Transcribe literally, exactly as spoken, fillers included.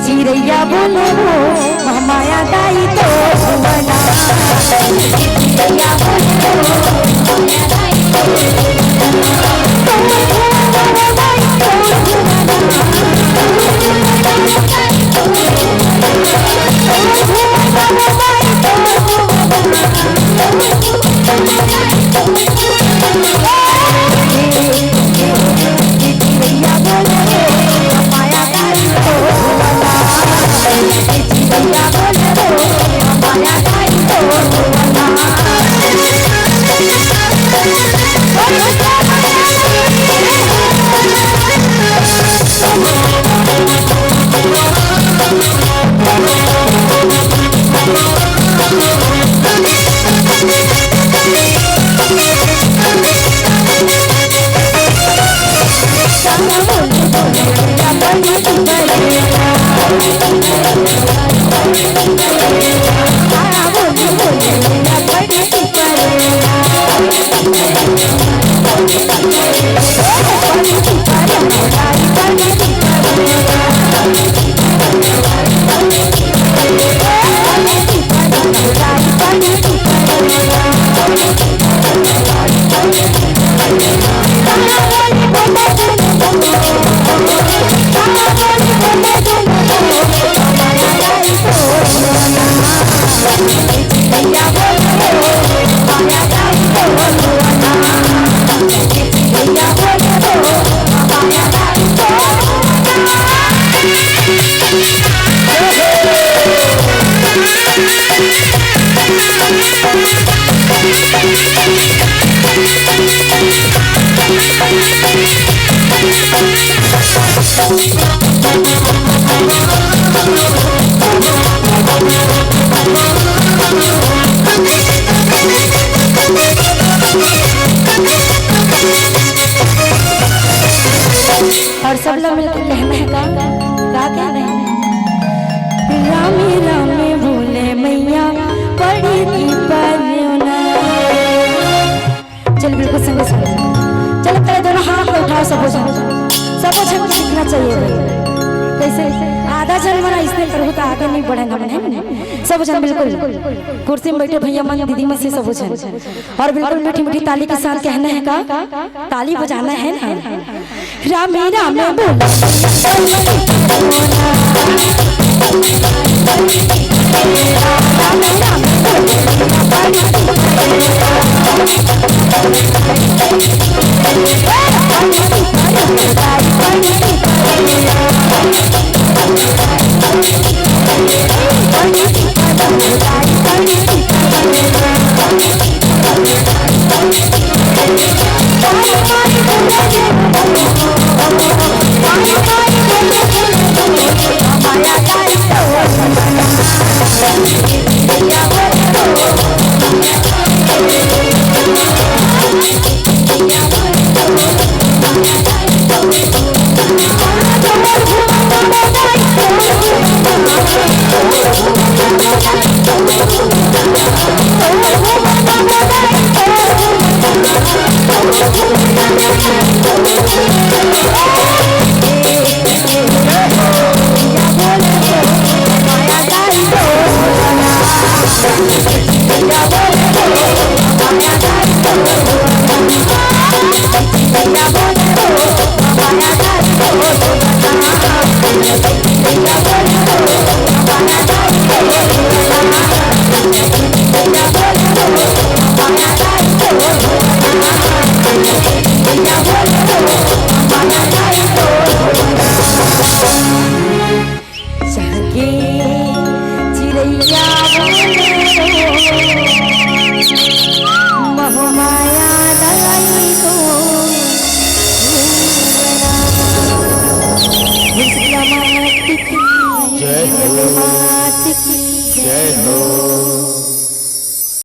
चिरैया बोले वो, महमाया दाई तो सुना। चिरैया बोले वो, महमाया दाई तो सुना। और सब लोग मिलके कहना है का? का कहना है? रामे रामे बोले मैया पड़ी थी परियों ना। चल बिल्कुल संगे संगे। चल पहले दोनों हाथ उठाओ सबो झन। सबो झन सीखना चाहिए भाई। कैसे? आधा झन मन इसने प्रभु का आगे नहीं बढ़े हमन, है ना? सबो झन बिल्कुल। कुर्सी में बैठे भैया मन, दीदी मन से सबो झन। और बिल्कुल मीठी मीठी ताली के साथ कहना है का? ताली बजाना है ना? रामे रामे बोल। जागे चिरैया बोले, महमाया दाई तो सुना। शीतला माता की जय हो। माता की जय हो।